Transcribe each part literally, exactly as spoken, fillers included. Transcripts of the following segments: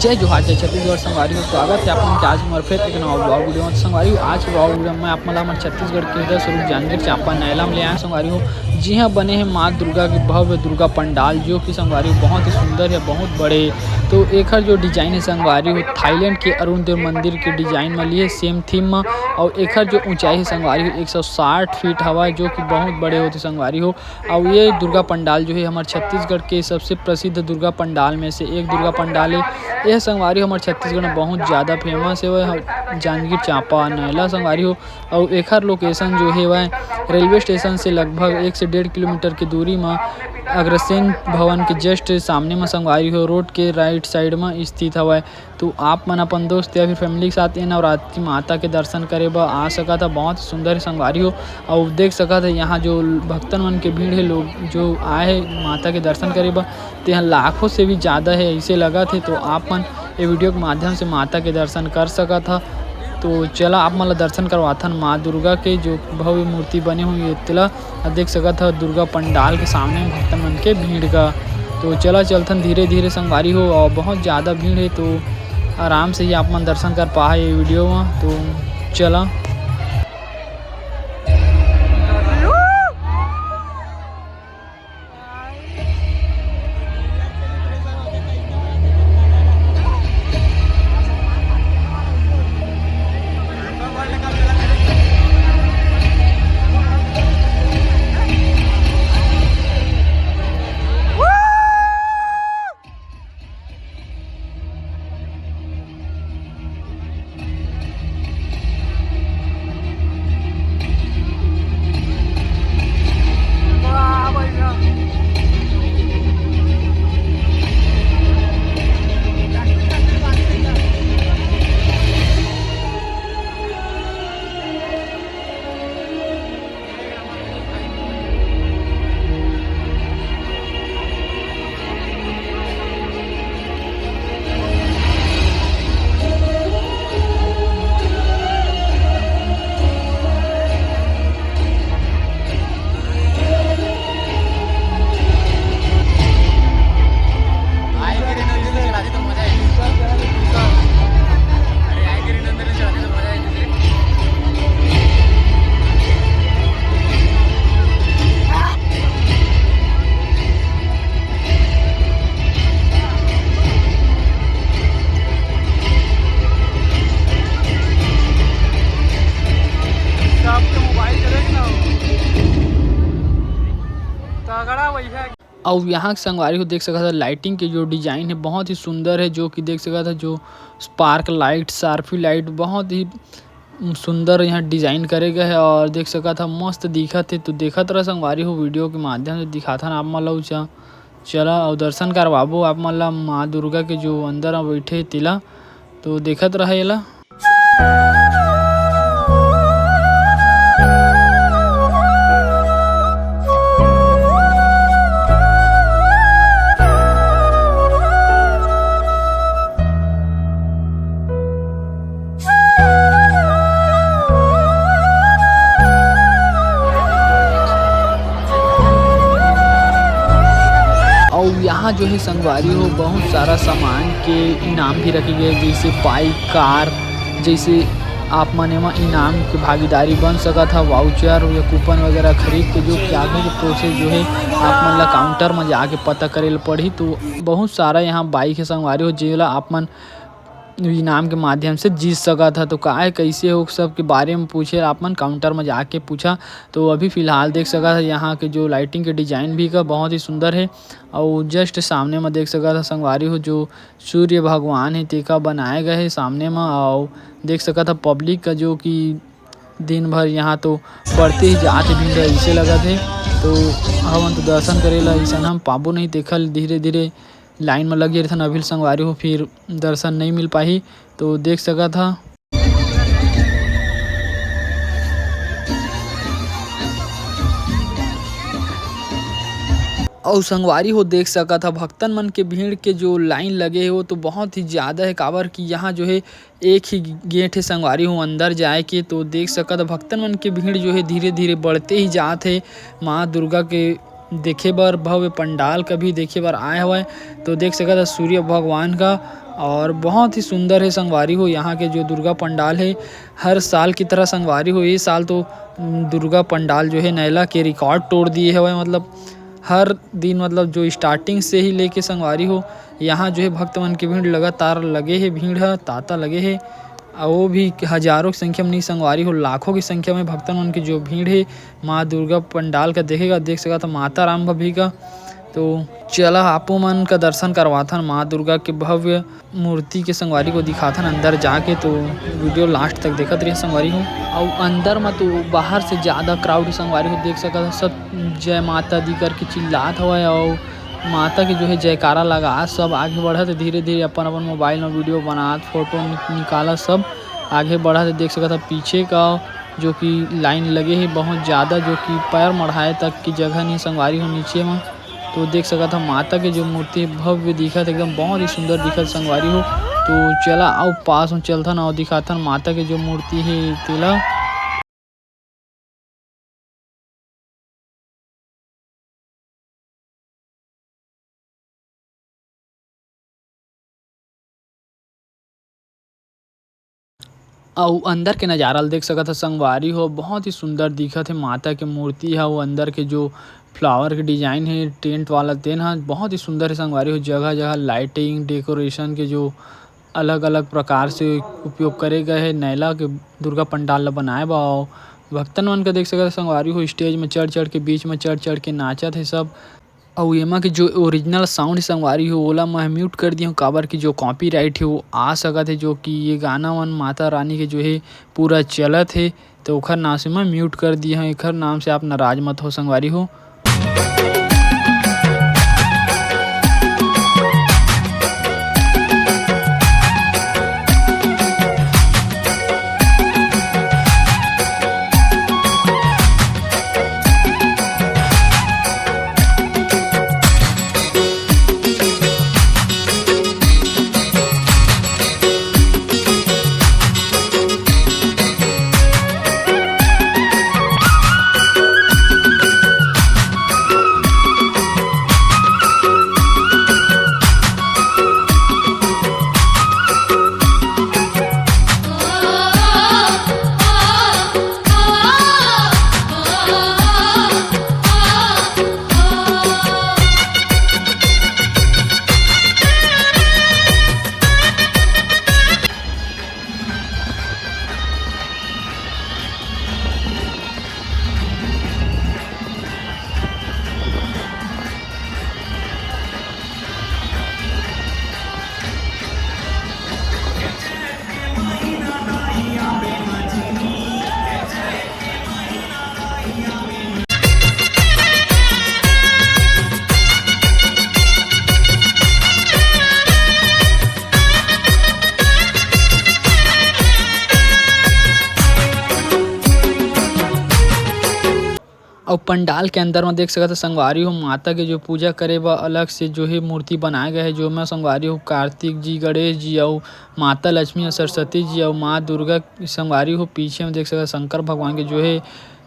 जय जोहार, जय छत्तीसगढ़ संगवारी हो। स्वागत है आप मन के आज हमर फिर एक नवा vlog video में। संगवारी हो, आज के vlog video में आप मन ला हमर छत्तीसगढ़ के हृदय स्वरूप जांजगीर चांपा नैला में ले आए संगवारी हो। जी हाँ, बने है माँ दुर्गा के भव्य दुर्गा पंडाल, जो कि संगवारी हो बहुत ही सुंदर है, बहुत बड़े। तो एखर जो design है संगवारी हो, थाईलैंड के अरुण देव मंदिर के design में लिए, same theme में। और एखर जो ऊंचाई है संगवारी हो एक सौ साठ फीट हवा, जो कि बहुत बड़े होते संगवारी हो। और ये दुर्गा पंडाल जो है हमर छत्तीसगढ़ के सबसे प्रसिद्ध दुर्गा पंडाल में से एक दुर्गा पंडाल है। यह संगवारी हो हमर छत्तीसगढ़ में बहुत ज़्यादा famous है, वह जांजगीर चांपा नैला संगवारी हो। और एखर location जो है वह रेलवे स्टेशन से लगभग एक से डेढ़ किलोमीटर की दूरी में अग्रसेन भवन के just सामने में संगवारी हो, रोड के right side में स्थित हवय। तो आप मन अपन दोस्त या फिर family के साथ ये नवरात्रि माता के दर्शन करे बर आ सकत ह। बहुत सुंदर संगवारी हो, और देख सकत ह यहाँ जो भक्तन मन के भीड़ है, लोग जो आए हैं माता के दर्शन करे बर, ते ह लाखों से भी ज़्यादा है ऐसे लगत है। तो आप मन ये video के माध्यम से माता के दर्शन कर सकत ह। तो चला आप मन ला दर्शन करवाथन माँ दुर्गा के जो भव्य मूर्ति बने हुई है तेला। अब देख सकत ह दुर्गा पंडाल के सामने भक्तन मन के भीड़ का। तो चला चलथन धीरे धीरे संगवारी हो, और बहुत ज़्यादा भीड़ है तो आराम से ही आप मन दर्शन कर पाहा ये video में। तो चला। तगड़ा वही है। और यहाँ के संगवारी हो देख सकत ह lighting के जो design है बहुत ही सुंदर है, जो कि देख सकत ह जो spark light, sharpy light बहुत ही सुंदर यहाँ design करे गए है और देख सकत ह मस्त दिखत है। तो देखत रह संगवारी हो, video के माध्यम से दिखाथन आप मन ला। चला और दर्शन करवाबो आप मन ला माँ दुर्गा के जो अंदर में बैठे तेला। तो देखत रह एला। और यहाँ जो है संगवारी हो, बहुत सारा सामान के इनाम भी रखे गए, जैसे bike, car, जैसे आप मन एमा इनाम के भागीदारी बन सकत ह। Voucher या coupon वगैरह खरीद के जो कि आगे के process जो है आप मन ला counter में जाके पता करे ल पड़ही। तो बहुत सारा यहाँ bike है संगवारी हो, जेला आप मन इनाम के माध्यम से जीत सकत ह। तो का है, कैसे हो, सब के बारे में पूछे आप मन counter में जाके पूछा। तो अभी फिलहाल देख सकत ह यहाँ के जो lighting के design भी का बहुत ही सुंदर है। और just सामने में देख सकत ह संगवारी हो, जो सूर्य भगवान है तेका बनाए गए है सामने में। और देख सकत ह public का जो कि दिन भर यहाँ तो बढ़ते ही जात है भीड़, ऐसे लगत है। तो हमन तो दर्शन करे ला ऐसन हम पाबो नहीं, देखल धीरे धीरे line में लगे रहथन अभी संगवारी हो, फिर दर्शन नहीं मिल पाही। तो देख सकत ह। अउ संगवारी हो देख सकत ह भक्तन मन के भीड़ के जो line लगे हे वो तो बहुत ही ज़्यादा हे, काबर कि यहाँ जो हे एक ही gate हे संगवारी हो अंदर जाए के। तो देख सकत ह भक्तन मन के भीड़ जो हे धीरे धीरे बढ़ते ही जात हे माँ दुर्गा के देखे बर, भव्य पंडाल का भी देखे बर आए हवय। तो देख सकत ह सूर्य भगवान का और बहुत ही सुंदर है संगवारी हो यहाँ के जो दुर्गा पंडाल है। हर साल की तरह संगवारी हो, ये साल तो, उम, दुर्गा पंडाल जो है नैला के रिकॉर्ड तोड़ दिए हवय। मतलब हर दिन, मतलब जो स्टार्टिंग से ही लेके संगवारी हो, यहाँ जो है भक्त मन के भीड़ लगातार लगे है, भीड़ ह तांता लगे है। अउ वो भी हजारों की संख्या में नहीं संगवारी हो, लाखों की संख्या में भक्तन मन के जो भीड़ है माँ दुर्गा पंडाल का देखेगा, देख सकत ह माता राम भी का। तो चला आपो मन का दर्शन करवाथन माँ दुर्गा के भव्य मूर्ति के संगवारी हो, दिखाथन अंदर जाके। तो वीडियो लास्ट तक देखत रहिए संगवारी हो। अउ अंदर म तो बाहर से ज्यादा क्राउड संगवारी हो, देख सकत ह सब जय माता दी करके चिल्लात हवय अउ माता के जो है जयकारा लगा, सब आगे बढ़त हे धीरे-धीरे अपन-अपन मोबाइल म वीडियो बनात, फोटो नि-, निकालत, सब आगे बढ़त हे। देख सकत ह पीछे का जो कि लाइन लगे हे बहुत ज़्यादा, जो कि पैर मढ़ाए तक की जगह नहीं संगवारी हो नीचे म। तो देख सकत ह माता के जो मूर्ति भव्य दिखत हे, एकदम बहुत ही सुंदर दिखत संगवारी हो। तो चला अउ पास म चलथन अउ दिखाथन माता के जो मूर्ति हे तेला। अउ अंदर के नजारा ल देख सकत ह संगवारी हो, बहुत ही सुंदर दिखत हे माता के मूर्ति ह। अउ अंदर के जो फ्लावर के डिजाइन हे टेंट वाला, तेन ह बहुत ही सुंदर हे संगवारी हो। जगह-जगह लाइटिंग, डेकोरेशन के जो अलग-अलग प्रकार से उपयोग करे गए हे नैला के दुर्गा पंडाल ल बनाए बर। अउ भक्तन मन के देख सकत ह संगवारी हो, स्टेज में चढ़-चढ़ के, बीच में चढ़-चढ़ के नाचत हे सब। अउ एमा के जो ओरिजिनल साउंड हे संगवारी हो, ओला मैं म्यूट कर दिए हूँ, काबर कि जो कॉपीराइट हे वो आ सकत हे, जो कि ये गाना मन माता रानी के जो हे पूरा चलत हे, तो ओखर नाम से मैं म्यूट कर दिए हूँ। एखर नाम से आप नाराज मत हो संगवारी हो। अउ पंडाल के अंदर म देख सकत ह संगवारी हो, माता के जो पूजा करे बर अलग से जो हे मूर्ति बनाए गए हे, जो म संगवारी हो कार्तिक जी, गणेश जी अउ माता लक्ष्मी अउ सरस्वती जी अउ माँ दुर्गा संगवारी हो। पीछे म देख सकत ह शंकर भगवान के जो हे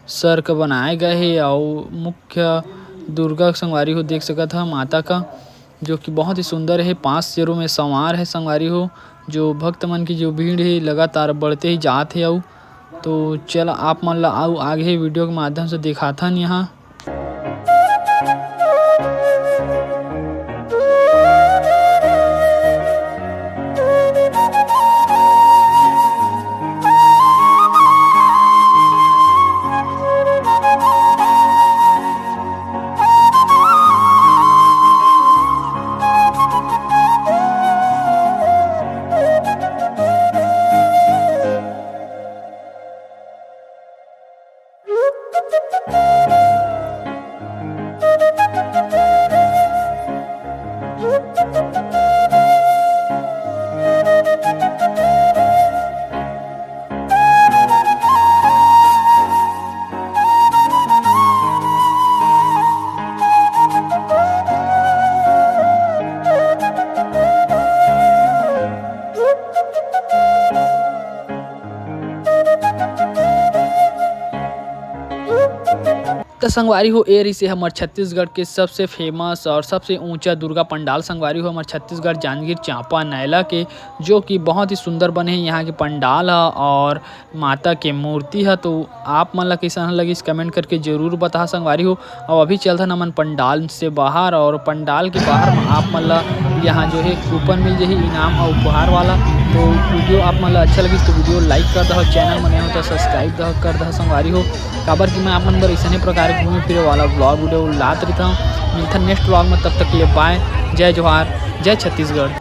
सर के बनाए गए हे अउ मुख्य दुर्गा संगवारी हो देख सकत ह माता का, जो कि बहुत ही सुंदर हे, पांच शेरों में संवार हे संगवारी हो। जो भक्त मन की जो भीड़ हे लगातार बढ़ते ही जात हे। अउ तो चल आप मन ला अउ आगे वीडियो के माध्यम से दिखाथन यहाँ। संगवारी हो, ए रहिसे हमर छत्तीसगढ़ के सबसे famous और सबसे ऊंचा दुर्गा पंडाल। संगवारी हो, हमर छत्तीसगढ़ जांजगीर चांपा नैला के, जो कि बहुत ही सुंदर बने हे यहाँ के पंडाल ह और माता के मूर्ति ह। तो आप मन ला कइसन लगिस, comment करके जरूर बताहा संगवारी हो। और अभी चलथन हमन पंडाल से बाहर, और पंडाल के बाहर में आप मन ला यहाँ जो है coupon मिल जाही इनाम और उपहार वाला। तो video आप मन ला अच्छा लगिस तो video like कर दहा, channel में नए हो तो subscribe दहा, कर दहा संगवारी हो, काबर कि मैं आप मन बर अइसने प्रकार के घूमे फिरे वाला vlog video लात रहिथंव। मिलथन next vlog में, तब तक के लिए bye, जय जोहार, जय छत्तीसगढ़।